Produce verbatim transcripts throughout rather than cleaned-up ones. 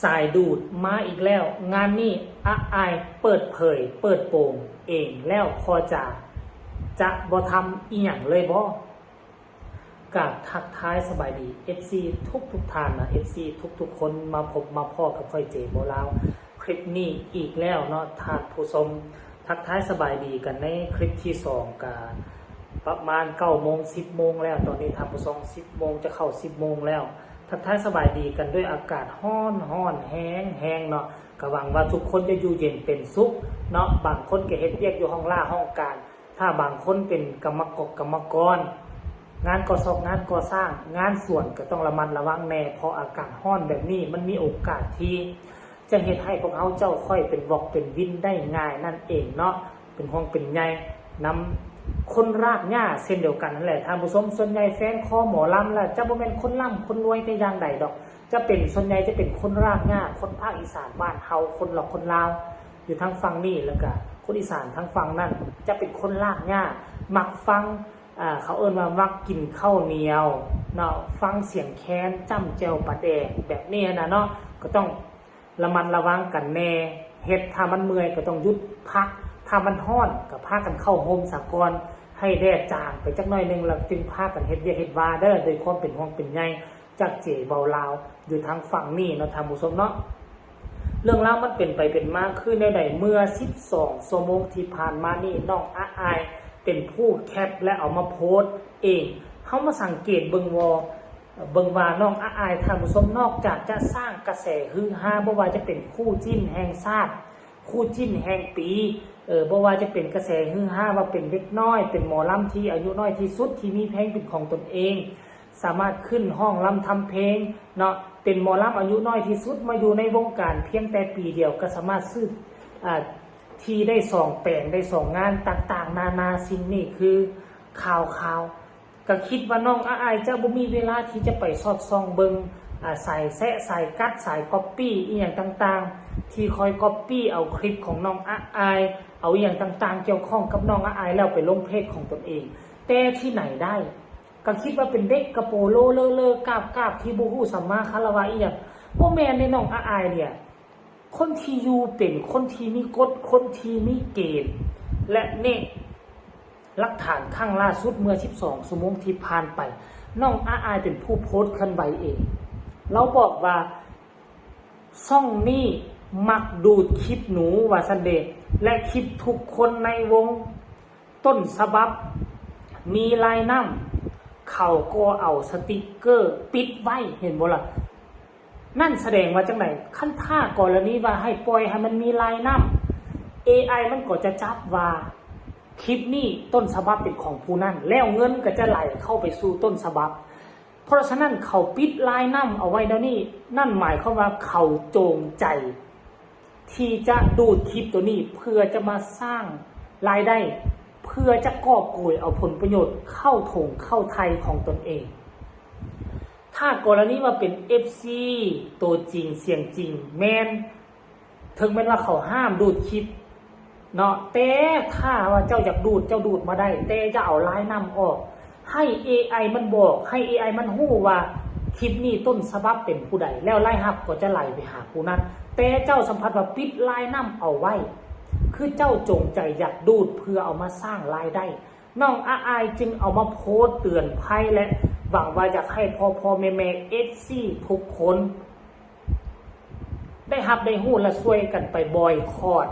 สายดูดมาอีกแล้ว งานนี้อาอายเปิดเผย เปิดโปงเองแล้ว พอจะ จะบ่ทำอีหยังเลยบ่ กราบทักทายสบายดี เอฟซี ทุกทุกๆท่านนะ เอฟซี ทุกทุกๆคน มาพบมาพ้อกับข้อยเจบ่าวลาว คลิปนี้อีกแล้วเนาะท่านผู้ชม ทักทายสบายดีกันในคลิปที่สอง กะประมาณเก้าโมง สิบโมงแล้ว ตอนนี้ท่านผู้ชม สิบโมงจะเข้า สิบโมงแล้ว ทักทายสบายดีกันด้วยอากาศฮ้อนฮ้อนแฮงแฮงเนาะ กะหวังว่าทุกคนจะอยู่เย็นเป็นสุขเนาะ บางคนก็เฮ็ดเวียกอยู่ห้องล่าห้องการ ถ้าบางคนเป็นกรรมกรกรรมกร งานก่อสร้างงานก่อสร้าง งานสวนก็ต้องระมัดระวังแน่ เพราะอากาศฮ้อนแบบนี้มันมีโอกาสที่จะเฮ็ดให้พวกเฮาเจ้าค่อยเป็นวอกเป็นวินได้ง่ายนั่นเองเนาะ เป็นห่วงเป็นใยนำคนรากหญ้าเช่นเดียวกันนั่นแหละท่านผู้ชม ส่วนใหญ่แฟนคอหมอลำล่ะ จะบ่แม่นคนร่ำคนรวยแต่อย่างใดดอก จะเป็นส่วนใหญ่จะเป็นคนรากหญ้า คนภาคอีสานบ้านเฮา คนลาวคนลาว อยู่ทางฝั่งนี้ แล้วก็คนอีสานทางฝั่งนั้น จะเป็นคนรากหญ้า มักฟัง อ่า เขาเอิ้นว่ามักกินข้าวเหนียวเนาะ ฟังเสียงแคนจ้ำแจ่วปลาแดกแบบนี้นะเนาะ ก็ต้องระมัดระวังกันแน่ เฮ็ดถ้ามันเมื่อยก็ต้องหยุดพัก ถ้ามันฮ้อนก็พากันเข้าโฮมซะก่อน ให้แดดจางไปจักหน่อยหนึ่ง แล้วจึงพากันเฮ็ดเวียกเฮ็ดวาเด้อ ด้วยความเป็นห่วงเป็นใยจากเจบ่าวลาว อยู่ทางฝั่งนี้เนาะท่านผู้ชมเนาะ เรื่องราวมันเป็นไปเป็นมาคือแนวใด เมื่อ สิบสอง ชั่วโมงที่ผ่านมานี่ น้องอาอายเป็นผู้แคปและเอามาโพสต์เอง เฮามาสังเกตเบิ่งว่า เบิ่งว่าน้องอาอายท่านผู้ชม นอกจากจะสร้างกระแสฮือฮา บ่ว่าจะเป็นคู่จิ้นแห่งชาติ คู่จิ้นแห่งปี เออ บ่ว่าจะเป็นกระแสฮือฮาว่าเป็นเด็กน้อย เป็นหมอลำที่อายุน้อยที่สุดที่มีเพลงเป็นของตนเอง สามารถขึ้นฮ้องรำทำเพลงเนาะ เป็นหมอลำอายุน้อยที่สุดมาอยู่ในวงการเพียงแต่ปีเดียวก็สามารถซื้อ อ่า ที่ได้สองแปลง ได้สองงานต่างๆ นานา สิ่งนี้คือข่าวข่าว ก็คิดว่าน้องอาอายจะบ่มีเวลาที่จะไปสอดส่องเบิ่ง อ่า สายแซะ สายกัด สายก๊อปปี้อีหยังต่างๆ ที่คอยก๊อปปี้เอาคลิปของน้องอาอาย เอาอีหยังต่างๆ เกี่ยวข้องกับน้องอาอายแล้วไปลงเพจของตนเอง แต่ที่ไหนได้ ก็คิดว่าเป็นเด็กกะโปโลเลอะเลอะกาบกาบที่บ่ฮู้สัมมาคารวะอีหยัง บ่แม่นเด้น้องอาอายเนี่ย คนที่อยู่เป็น คนที่มีกฎ คนที่มีเกณฑ์ และนี่หลักฐานครั้งล่าสุดเมื่อ สิบสอง ชั่วโมงที่ผ่านไป น้องอาอายเป็นผู้โพสต์เคลื่อนไหวเอง ลาวบอกว่า ช่องนี้มักดูดคลิปหนูว่าซั่นเด้ และคลิปทุกคนในวงต้นฉบับ มีลายนำ เขาก็เอาสติกเกอร์ปิดไว้ เห็นบ่ล่ะ นั่นแสดงว่าจั่งใด คันถ้ากรณีว่าให้ปล่อยให้มันมีลายนำ เอไอมันก็จะจับว่าคลิปนี้ต้นฉบับเป็นของผู้นั้น แล้วเงินก็จะไหลเข้าไปสู่ต้นฉบับ เพราะฉะนั้นเขาปิดลายนำเอาไว้เดี๋ยวนี้ นั่นหมายความว่าเขาจงใจ ที่จะดูดคลิปตัวนี้เพื่อจะมาสร้างรายได้ เพื่อจะกอบโกยเอาผลประโยชน์เข้าถงเข้าไทยของตนเอง ถ้ากรณีว่าเป็น เอฟซี ตัวจริงเสียงจริง แม่น ถึงแม้นว่าเขาห้ามดูดคลิปเนาะ แต่ถ้าว่าเจ้าอยากดูด เจ้าดูดมาได้ แต่อย่าเอาลายนำออก ให้ เอไอ มันบอก ให้ เอไอ มันฮู้ว่าคลิปนี้ต้นฉบับเป็นผู้ใด แล้วรายรับก็จะไหลไปหาผู้นั้น แต่เจ้าสัมผัสว่าปิดลายนำเอาไว้ คือเจ้าจงใจอยากดูดเพื่อเอามาสร้างรายได้ น้องอาอายจึงเอามาโพสต์เตือนภัย และหวังว่าอยากให้พ่อพ่อแม่แม่ เอฟซี ทุกคน ได้รับได้ฮู้และช่วยกันไปบอยคอต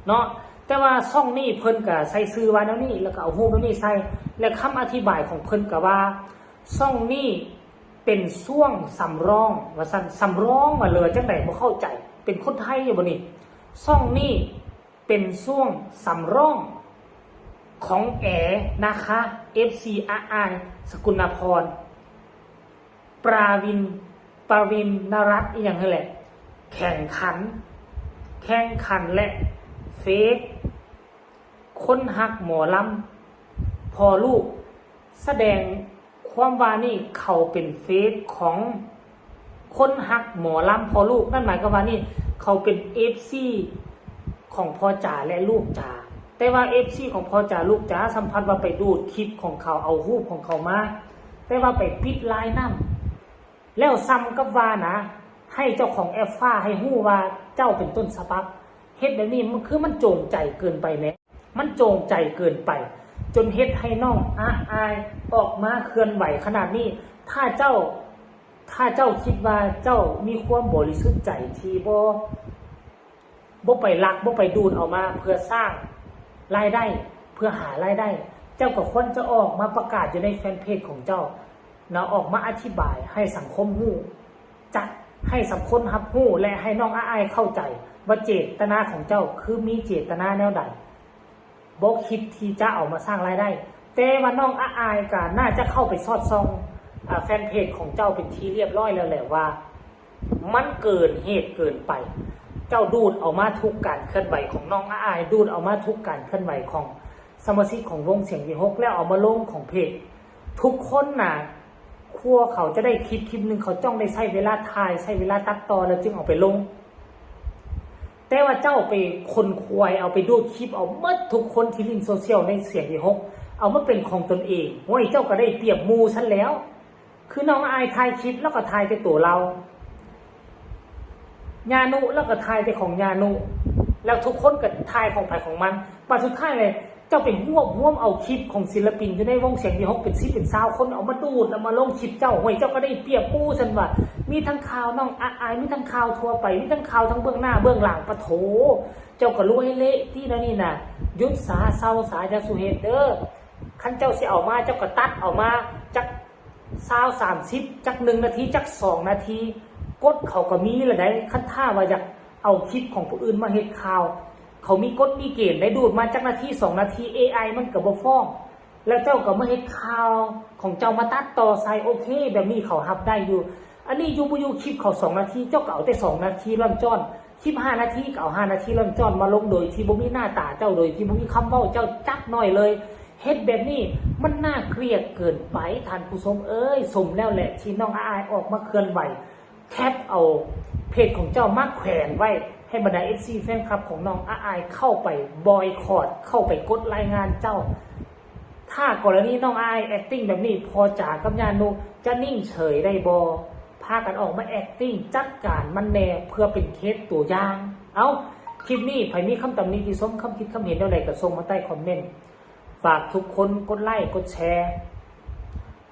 เนาะ แต่ว่าช่องนี้เพิ่นก็ใส่ชื่อว่าแนวนี้ แล้วก็เอารูปแนวนี้ใส่ และคำอธิบายของเพิ่นก็ว่า ช่องนี้เป็นช่วงสำรอง ว่าซั่น สำรองว่าเลยจั่งใดบ่เข้าใจ เป็นคนไทยอยู่บ่นี่ ช่องนี้เป็นช่วงสำรองของแอนะคะ เอฟซี อาอาย สกุณาพร ปราวิน ปราวินนรัตน์อีหยังนั่นแหละ แข่งขัน แข่งขันและเฟซ คนฮักหมอลำพ่อลูก แสดงความว่านี่เขาเป็นเฟซของคนฮักหมอลำพ่อลูก นั่นหมายความว่านี่เขาเป็น เอฟซี ของพ่อจ๋าและลูกจ๋า แต่ว่า เอฟซี ของพ่อจ๋าลูกจ๋าสัมผัสว่าไปดูดคลิปของเขา เอารูปของเขามา แต่ว่าไปปิดลายนำ แล้วซ้ำกับว่านะ ให้เจ้าของแอปฟ้าให้ฮู้ว่าเจ้าเป็นต้นฉบับ เฮ็ดแบบนี้มันคือมันโจงใจเกินไปแหม มันโจงใจเกินไป จนเฮ็ดให้น้องอาอายออกมาเคลื่อนไหวขนาดนี้ ถ้าเจ้า ถ้าเจ้าคิดว่าเจ้ามีความบริสุทธิ์ใจที่บ่ บ่ไปลัก บ่ไปดูดเอามาเพื่อสร้างรายได้ เพื่อหารายได้ เจ้าก็ควรจะออกมาประกาศอยู่ในแฟนเพจของเจ้านะ ออกมาอธิบายให้สังคมฮู้ จัดให้สังคมรับฮู้ และให้น้องอาอายเข้าใจว่าเจตนาของเจ้าคือมีเจตนาแนวใด บ่คิดที่จะเอามาสร้างรายได้ แต่ว่าน้องอาอายก็น่าจะเข้าไปสอดส่อง อ่า แฟนเพจของเจ้าเป็นที่เรียบร้อยแล้วแหละว่า มันเกินเหตุเกินไป เจ้าดูดเอามาทุกการเคลื่อนไหวของน้องอาอาย ดูดเอามาทุกการเคลื่อนไหวของสมาชิกของวงเสียงวีหก แล้วเอามาลงของเพจ ทุกคนน่ะ ครัวเขาจะได้คลิปคลิปหนึ่ง เขาจ้องได้ใช้เวลาถ่าย ใช้เวลาตัดต่อแล้วจึงเอาไปลง แต่ว่าเจ้าไปขนขวายเอาไปดูดคลิปเอาหมดทุกคนที่เล่นโซเชียลในเสียงวีหก เอามาเป็นของตนเอง โอ้ย เจ้าก็ได้เปรียบหมู่ซั่นแล้ว คือน้องอาอายถ่ายคลิปแล้วก็ถ่ายแต่ตัวลาว ญานุแล้วก็ถ่ายแต่ของญานุ แล้วทุกคนก็ถ่ายของไผของมัน บัดสุดท้ายเลย เจ้าไปรวบรวมเอาคลิปของศิลปินอยู่ในวงเสียงวีหกเป็นสิบเป็นซาวคนเอามาดูดเอามาลงคลิปเจ้า โอ้ย เจ้าก็ได้เปรียบหมู่ซั่นว่า มีทั้งข่าวน้องอาอาย มีทั้งข่าวทั่วไป มีทั้งข่าวทั้งเบื้องหน้าเบื้องหลัง ปะโถ เจ้าก็รวยเละตี้แล้วนี่น่ะ หยุดซา เซาซา อย่าสู่เฮ็ดเด้อ คันเจ้าสิเอามา เจ้าก็ตัดเอามาจักซาว สามสิบ จักหนึ่งนาที จักสองนาที กฎเขาก็มีละได๋ คันถ้าว่าอยากเอาคลิปของผู้อื่นมาเฮ็ดข่าว เขามีกฎมีเกณฑ์ได้ ดูดมาจักนาทีสองนาที เอไอ มันก็บ่ฟ้อง แล้วเจ้าก็มาเฮ็ดข่าวของเจ้ามาตัดต่อใส่ โอเค แบบนี้เขารับได้อยู่ อันนี้อยู่บ่อยู่ คลิปเขาสองนาที เจ้าก็เอาแต่สองนาทีล่อนจ้อน คลิปห้านาทีก็เอาห้านาทีล่อนจ้อนมาลง โดยที่บ่มีหน้าตาเจ้า โดยที่บ่มีคำเว้าเจ้าจักหน่อยเลย เฮ็ดแบบนี้มันน่าเกลียดเกินไป ท่านผู้ชมเอ้ย สมแล้วแหละที่น้องอาอายออกมาเคลื่อนไหว แคปเอาเพจของเจ้ามาแขวนไว้ ให้บรรดา เอฟซี แฟนคลับของน้องอาอายเข้าไปบอยคอต เข้าไปกดรายงานเจ้า ถ้ากรณีน้องอาอาย acting แบบนี้ พ่อจ๋ากับญานุจะนิ่งเฉยได้บ่ พากันออกมา acting จัดการมันแน่ เพื่อเป็นเคสตัวอย่าง เอ้า คลิปนี้ไผมีคำตำหนิติชม คำคิดคำเห็นแนวใดก็ส่งมาใต้คอมเมนต์ ฝากทุกคนกดไลค์กดแชร์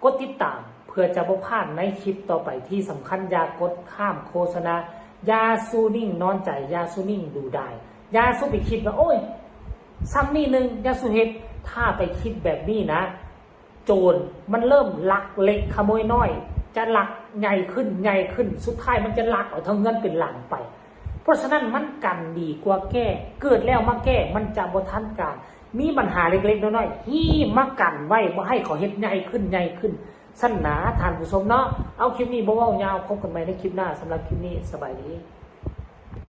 กดติดตามเพื่อจะบ่พลาดในคลิปต่อไป ที่สำคัญอย่ากดข้ามโฆษณา อย่าสู่นิ่งนอนใจ อย่าสู่นิ่งดูดาย อย่าสู่ไปคิดว่า โอ้ย ส่ำนี้หนึ่ง อย่าสู่เฮ็ด ถ้าไปคิดแบบนี้นะ โจรมันเริ่มลักเล็กขโมยน้อย จะลักใหญ่ขึ้นใหญ่ขึ้น สุดท้ายมันจะลักเอาทั้งเฮือนเป็นหลังไป เพราะฉะนั้นมันกันดีกว่าแก้ เกิดแล้วมาแก้มันจะบ่ทันการ มีปัญหาเล็กๆน้อยๆ ฮี้มากันไว้บ่ให้เขาเฮ็ดใหญ่ขึ้นใหญ่ขึ้น ซั่นหนา ท่านผู้ชมเนาะ เอาคลิปนี้บ่เว้ายาว พบกันใหม่ในคลิปหน้า สำหรับคลิปนี้สบายดี